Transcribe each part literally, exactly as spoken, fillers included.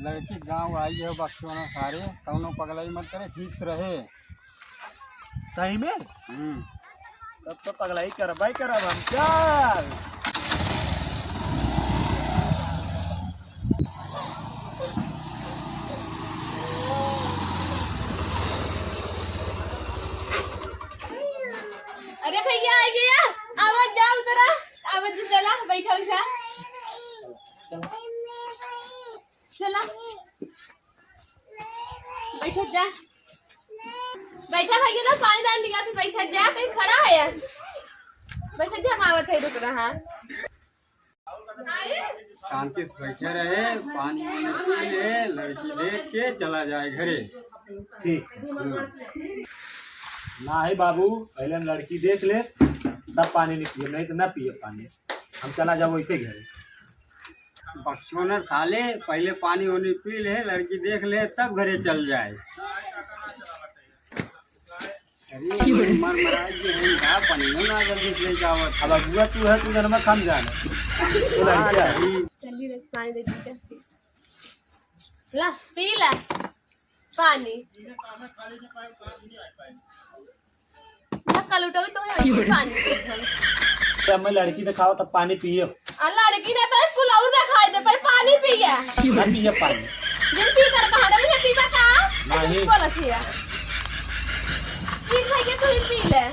लड़की गाँव आई है, बकचोदन सारे, कौनो पगलाई मत करे, ठीक से रहे। सही में? हम्म। तब तो पगलाई करबा ही करब हम। चल। अरे भैया, आ गया, आवाज जा उतरा, आवाज चला, बैठा उठा। चला। बैठा जा। बैठा भाई, ये लो पानी डाल दिया, तू बैठा जा, कहीं खड़ा है यार। बैठा जा, हम आवत है, रुक रहा। शांति से बैठे रहे, पानी वानी पी ले, लड़की देख के चला जाए घरे। ठीक। हम्म। नाही बाबू, पहले हम लड़की देख ले, तब पानी नहीं पिए, नहीं तो ना पिए पानी। हम चला जाओ वैसे घरे। बकचोदन साले, पहले पानी वानी पी ले, लड़की देख ले, तब घरे चल जाए। अरे, मर मरा के हम का पानी ना जल्दी से लेके आवत। अब अगुआ तू है, तू जन्म खाम जाने। तो लड़किया है। चलिए रे, पानी दे दीजिए। ला, पी ला पानी। ढक्का लुटाओ तो है, पानी पी ला। जब मैं लड़की दिखाओ तब पानी पिए। आ, लड़की ना तो कुल और दिखाई दे, पर पानी पी गया। ना पिए पानी। जिन पी कर कहा रहे, मुझे पीबा का? नहीं। ऐसे बोलत है। पी भाई के तू ही पी ले।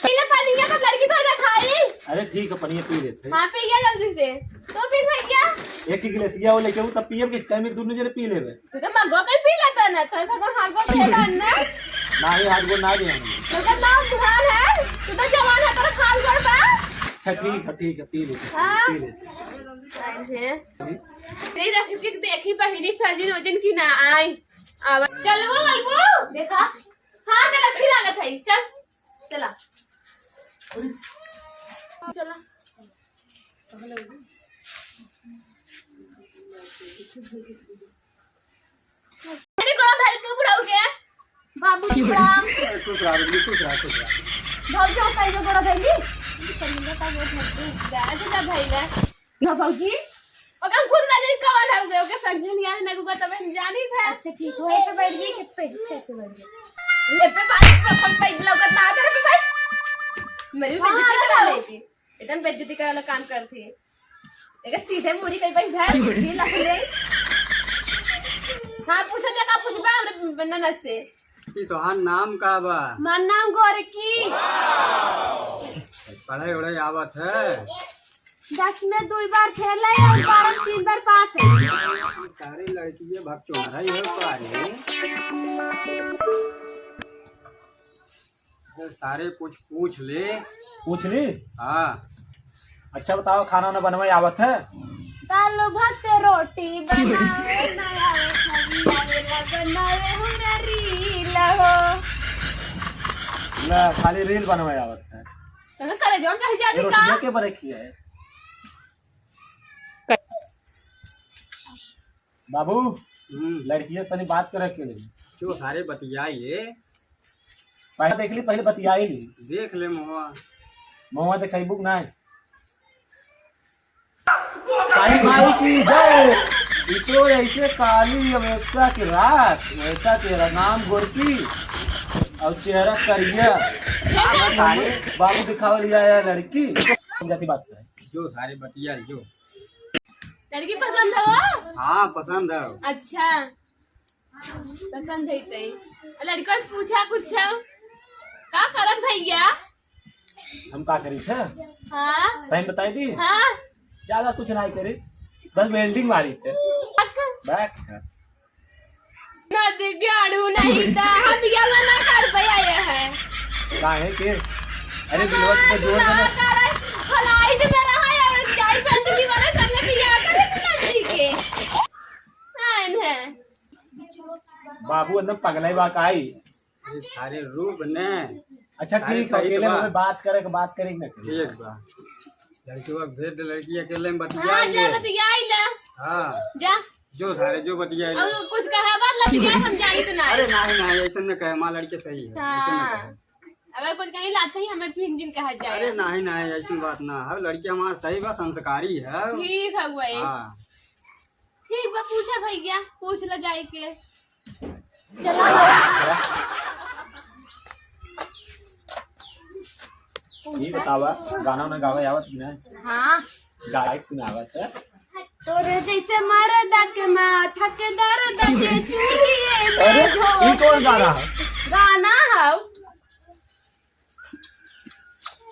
पी ले पानी, ये सब लड़की तो दिखाई। अरे ठीक है, पानी पी लेते हैं। हाँ, पी गया जल्दी से। तो पी भाई क्या? एक ही गिलास ये वो लेके वो तब पिए कि कहीं में दोनों जने पी लेवे। तू तो मगो कर पी लेता ना, तो ऐसा कौन हाथ को फेर ना? ना ही हाथ को ना दे हम। तू तो नाम बुढ़ान है, तू तो जवान है, तेरा हाल कर बा। अच्छा ठीक है, ठीक है, पी लेते हैं, हाँ। पी लेते हैं। अरे, तेरी रखी देखी बहिनी सजिन वजन की ना आई। अब चल वो अलगू। देखा? हाँ, चल अच्छी लागत है, चल। चला। चला। अरे गोड़ा धइल तू बुढ़ऊ के। बाबू जी प्रणाम। खुश रहा बेटी, खुश रहा, खुश रहा। भौजी होता है जो गोड़ा धइली। समीरा का गोड़ धइल। जा, जा, जा भइला। ना भौजी, ओकर खुद ना जानी कवन हउवे, ओके समझे लिया ना, गूगल तब हम जानी था। अच्छा, ठीक हो, ए पे बैठ गई, कि पे, छत पे बैठ गई। ए पे बात पर हम पे लौकत ना, तेरे पे बैठ। मेरी बेइज्जती करा लेगी। एकदम बेइज्जती करे वाला काम करती है। एक सीधे मुड़ी कहीं बैठ है, ये लख ले। हाँ, पूछो, क्या का पूछबा हमरे ननद से? ई तोहार नाम का बा? हमार नाम गोरकी। पढ़ाई उढ़ाई आवत है? दस में दुई बार फेल है और बारह में तीन बार पास है। सारे लड़की ये भग चोर है, ये पढ़ाई। अरे सारे कुछ पूछ ले। पूछ ली? हाँ। अच्छा बताओ, खाना वाना बनवाई आवत है? दाल भात रोटी बनावे ना आवे, खाली आवेला बनावे हमरा रील हो। ना, खाली रील बनवाई आवत है। तने करे जौन चाहे जाती ये का? रोटिया के बरे खिया है? बाबू, हम्म। लड़किया से तनी बात करे के। जो सारे बतियाई ले। पहले देख ली, पहले बतियाई ली। देख ले महुआ। महुआ देखाई बुक ना है। काली माई की जय। इतो ऐसे काली अमेसा की रात, वैसा तेरा नाम गोरकी और चेहरा करिया। बाबू दिखावे लिया है लड़की। हम जाती बात करें। जो सारे बतिया जो। लड़की पसंद हो? हाँ, पसंद है। अच्छा, पसंद है ते। लड़का से पूछा कुछ, का करत भैया? हम का करी थे? हाँ। सही बताई दी? हाँ। ज्यादा कुछ नहीं करी, बस welding मारी थे। अक- बैक। नदी गाड़ू नहीं दा, हम बियाह ना कर पाया ये है। काहे के? अरे बिलवा के तो जोर ना देना। करे, flight में रहा यार, जाई बंदगी वाला संग बियाह करे नदी के। हाँ, है। बाबू एकदम पगलाई बा काई। अरे सारे रूप ने। अच्छा, अरे ठीक है, सही अकेले तो बा। में बात करे के बात करे के ना करे। ठीक बा। लड़की को भेज दे, लड़की अकेले में बतिया हाँ, ले। जा बतिया ले। हाँ। जा। जो सारे, जो बतिया ले। और कुछ कहा बात लतिया हम जाई तो ना। अरे नहीं, नहीं, ऐसे न कहे, माँ लड़के सही है, ऐसे न हाँ। कहे। अगर कुछ कहीं लात ही हमें फिर दिन कहा जाए। अरे नहीं, नहीं, ऐसी बात ना है, लड़की हमारा सही बा, संस्कारी है। ठीक है, वही। हाँ। ठीक बा, पूछा भैया, पूछ ले जाए के। चला। ये बतावा, गाना उना गावे आवत कि ना? हाँ। गायक सुनावत है। तोरे जैसे मरदा के माथा के दर्द के चूल्हिए में अरे, झोंक ई कौन गाना है? गाना है।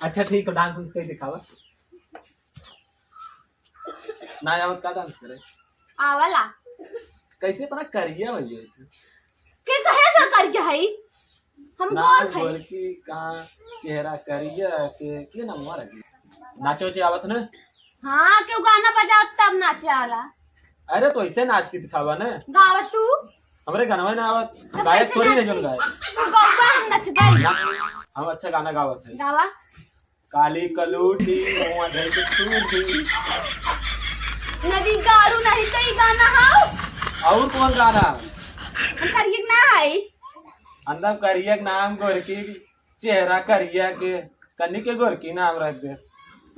अच्छा, ठीक है, डांस उन्स कहीं दिखावा। ना आवत का डांस करे? आवाला। कैसे इतना करिया भैया? के कहे से करिया है? हम ना, गोर है। गोरकी कहाँ, चेहरा करिया के, के नाम रखे? नाचे उचे आवत ना? हाँ, केहू गाना बजाओ तब नाचे आला। अरे तो ऐसे नाच के दिखावा ना। गावा तू। हमरे गाना ना आवत, तो गायक कैसे थोड़ी ना नाची? जौन गाए। तू गौबा हम नचबई। ना, हम अच्छा गाना गावत है। गावा। काली कलूटी, मुँह धर के चूटी। नदी गारू नहीं तो ई गाना हाउ। और कौन गाना? हम करिया के ना है। अंदर करिया के नाम गोरकी, चेहरा करिया के, कन्नी के गोरकी नाम रख दे।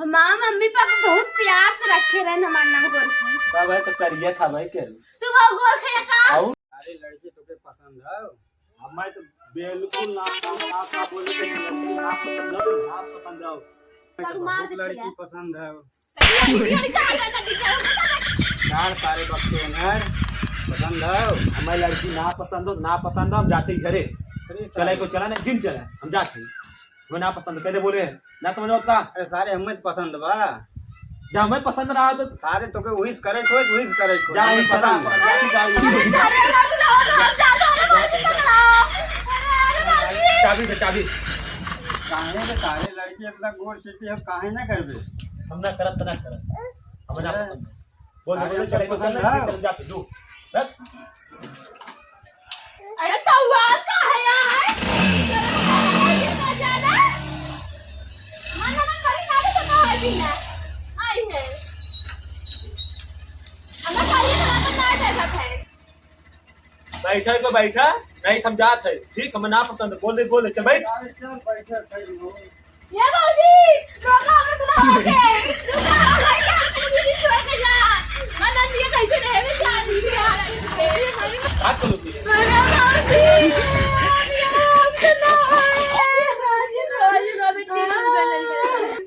हमार मम्मी पापा बहुत प्यार से रखे रहन हमार नाम गोरकी। तब है तो करिया खाबे के। तू गाओ गोरखा का? और? अरे लड़की तोके पसंद है? हमें तो बिल्कुल ना, ना, ना, ना बोले तो लड़की ना पसंद है, ना पसंद है। तब मार बहुत देती लड़की है। पसंद है। लड़की, लड़की आ गया, लड़की आ गया। यार सारे बकचोद हैं, पसंद है? हमें लड़की ना पसंद हो, ना पसंद हो, हम जाते ही घरे। अरे चले सारे। को चला ना, जिन चला, हम जाते ही। वो ना पसंद, कैसे बोले? ना समझ में आवत का? अरे सारे, हमें तो पसंद बा। जा, हमें पसंद रहा तो। सारे तोके वही करे को, वही करे को। जा, हमें वही पसंद पसंद बा। बा। जा, जा, जा। अरे, अरे, अरे, अरे, अरे, अरे, अरे, अरे, अरे, अरे, चाबी दे, चाबी। काहे रे सारे लड़की इतना गोर चीटी हम काहे ना करबे? हम ना करत, ना करत। हमें ना अरे। पसंद। बोल, अरे, बोल, चले, पसंद चले, है। चले, जाते, जो। बस। अरे, तउआर का है यार? तेरे को क्या हुआ, कितना ज्यादा? मन लगा कभी ना भी तो कहा भी ना। आई है। हमें खाली बराबर ना देखत है। बैठा है तो बैठा, नहीं तो हम जात है। ठीक, हमें ना पसंद, बोल दे, बोल दे, चल बैठ। अरे, चल, बैठे, बैठ, बैठ। ये भौजी, रोका, हमें सुना हो गए। रुका, हो गए, क्या?